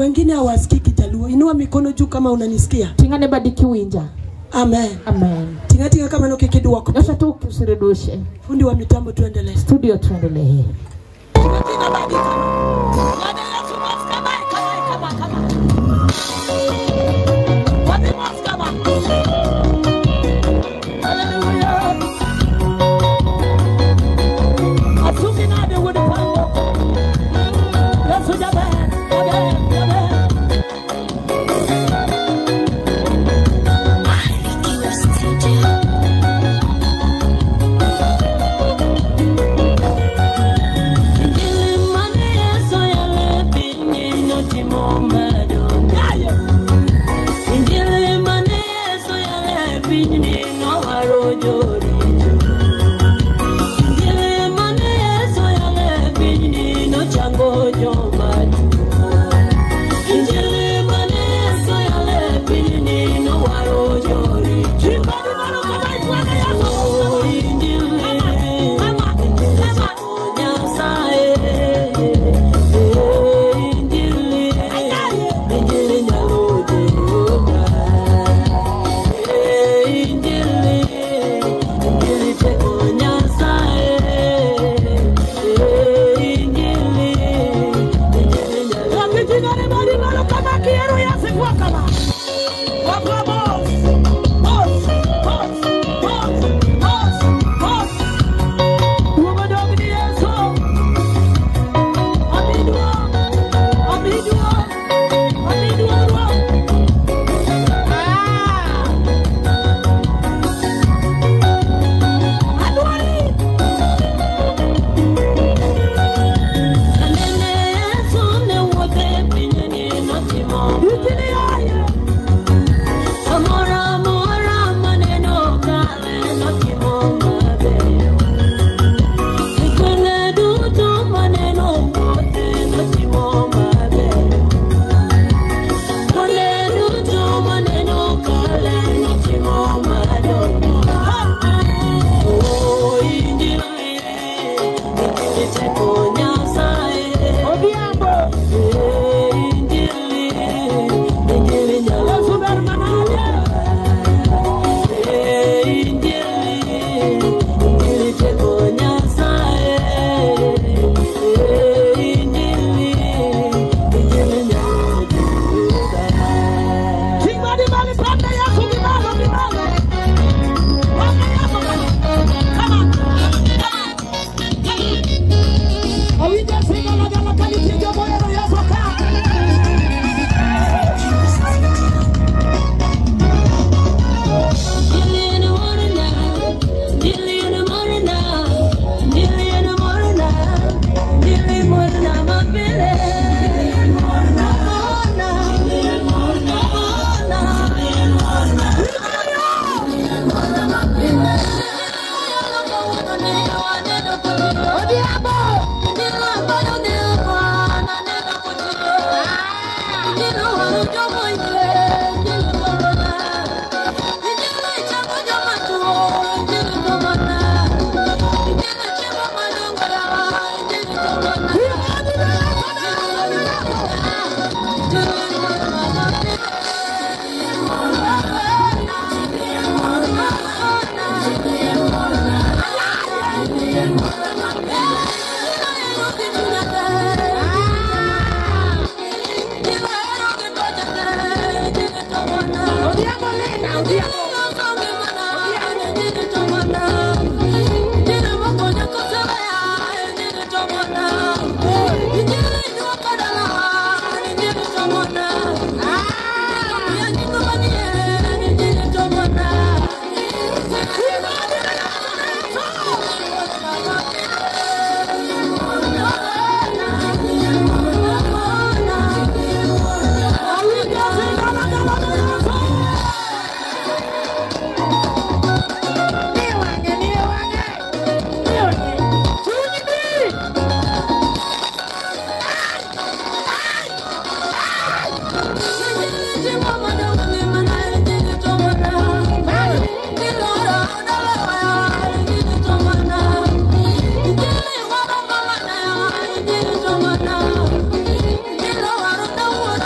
Wengine hawasikii Kijaluo. Inua mikono juu kama unanisikia. Ting'ane badi kiwinja. Amen. Amen. Tinga tinga kama nokikidwoko. Nyosha tu usirudishe. Fundi wa mitambo tuendelee. Studio tuendelee. Tinga tinga badi kama. Bwana Yesu kama kama kama kama. Wapi kama. Hallelujah. Asumi na de wodi pando. Yesu jaber, jaber, jaber. Thank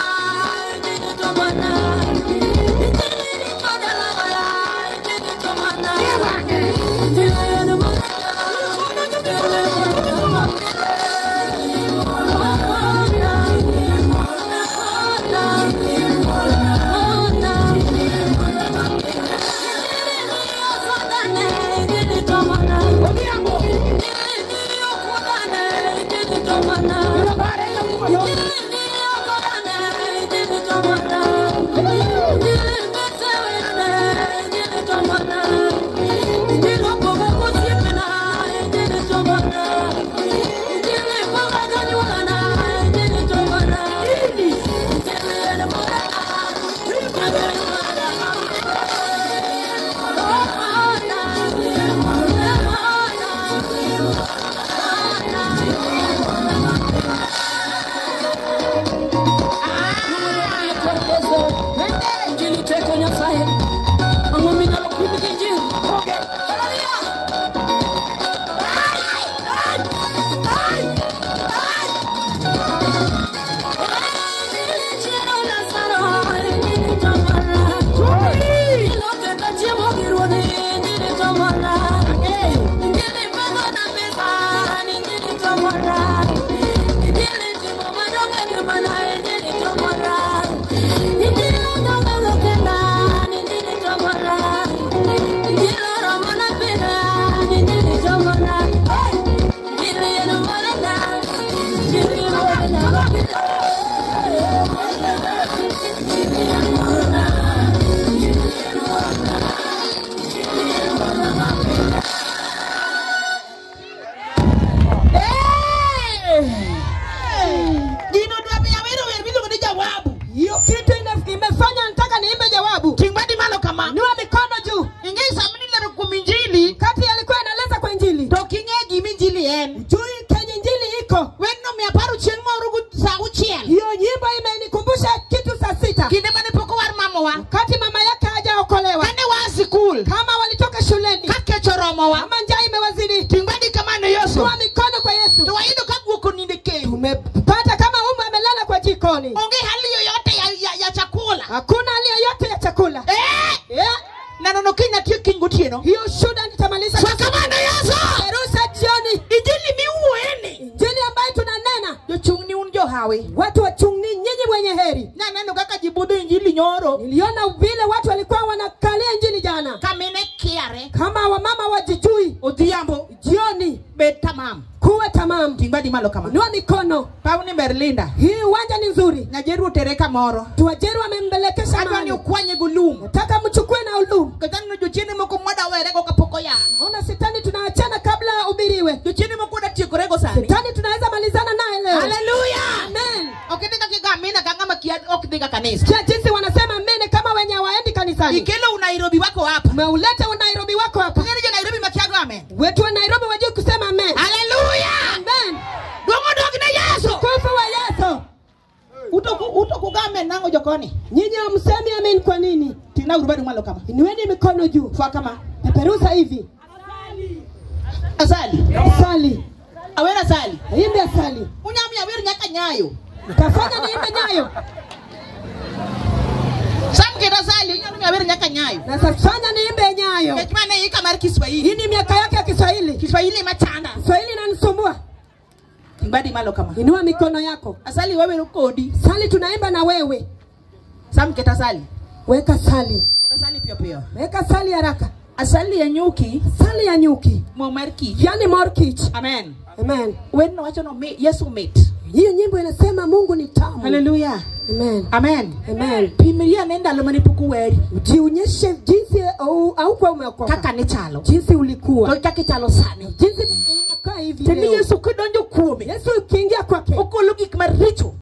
you. jawabu. Hiyo kitu imefanya nataka niimbe jawabu. Ting' badi malo kama. Inua mikono juu. Ing'e sama nilero kuom injili, Kati alikuwa anaeleza kwa injili, to ok ing'e gima injili en. ujui kenye injili iko. Wendno miyo aparo chieng' moro sa auchiel. Hiyo nyimbo imenikumbusha kitu saa 6, Kinde mane pok owar mamawa. wakati mama yake hajaokolewa, Kane waa sikul. kama walitoka shuleni, Ka kech oromowa. kama njaa imewazidi. Ting' badi kama ne Yesu. Inua mikono kwa Yesu. To wayudo ka guok onindo e kendo. Tumepata kama umu amelala kwa jikoni, Onge hali yoyote ya chakula. hakuna hali yoyote ya chakula. Eh! Yeah. Neno no kiny atiek kiny gotieno. Hiyo shuda nitamaliza Swakamano Yesu. Perusa jioni. Injili miwuoyeni. Injili ambayo tunanena, Jochung' ni un johawi. watu wachungni, nyinyi wenye heri. Naneno kaka ji budho injili nyoro. Niliona vile watu walikuwa wanakalia injili jana, Ka mine kiare. kama wamama wajijui. Odhiambo. Jioni Bed tamam. kuwa tamam, Ting' badi malo kama. inua mikono. Paw ni ber Linda. Hii uwanja ni nzuri. Nyajeru otere kamoro. Tuwajeru wamembelekesha Adwa ni mahali, ukwanye gi lum. nataka mchukue na ulum. Kata neno jochiende moko mwada werego kapok oyal. Naona shetani tunaachana kabla ubiriwe. Jochiende moko wadwa tiekorego sani. Shetani tunaweza malizana naye leo. Haleluya! Amen. Ok idhi kaka igo amina ka ng'ama kia ok dhiga kanisa. Sikia jinsi wanasema amene kama wenye hawaendi kanisani. Ikelo unairobi wako hapa. Umeuleta unairobi wako hapa. Ing'e ni jo Nairobi makia go amen. Wetu wa Nairobi wajui kusema amen. Haleluya! Amen. Duong' odog ne Yesu. Kufa wa Yesu. Utokugo amen nang'o jokoni? Nyinyi hamsemi amen kwa nini? Ting'na uru badi malo kama. Inueni mikono juu. Fwa kama. Peperusa hivi. Asali. Asali. Awer asali. Imbe asali. Unyami awer nyaka nyayo. Tafanya niimbe nyayo. Sam keta asali unyalo miyo awer nyaka nyayo. Na safanya niimbe nyayo. Nikech mano e ika mar Kiswahili. Hii ni miaka yake ya Kiswahili. Kiswahili machanda. Kiswahili inanisumbua. Ting' badi malo kama. Inua mikono yako. Asali wawero kodi. Sali tunaimba na wewe. Sam keta asali. Weka sali. Keta asali piyo piyo. Weka sali haraka. Asali ya nyuki. Sali ya nyuki. Mo mar kich. Yaani mor kich. Amen. Amen. Wendno wacho no Yesu mit. Hiyo nyimbo inasema Mungu ni tamu. Haleluya. Amen. Amen. Amen. Pimri ane ndalo mane pok oweri. Jionyeshe jinsi au kwa umeokoka. Kaka ne chalo. Jinsi ulikuwa. To kaka ichalo sani. Jinsi unakaa hivi Teni leo. Yesu kidonjo kuome. Yesu ukiingia kwake Okolo gik maricho.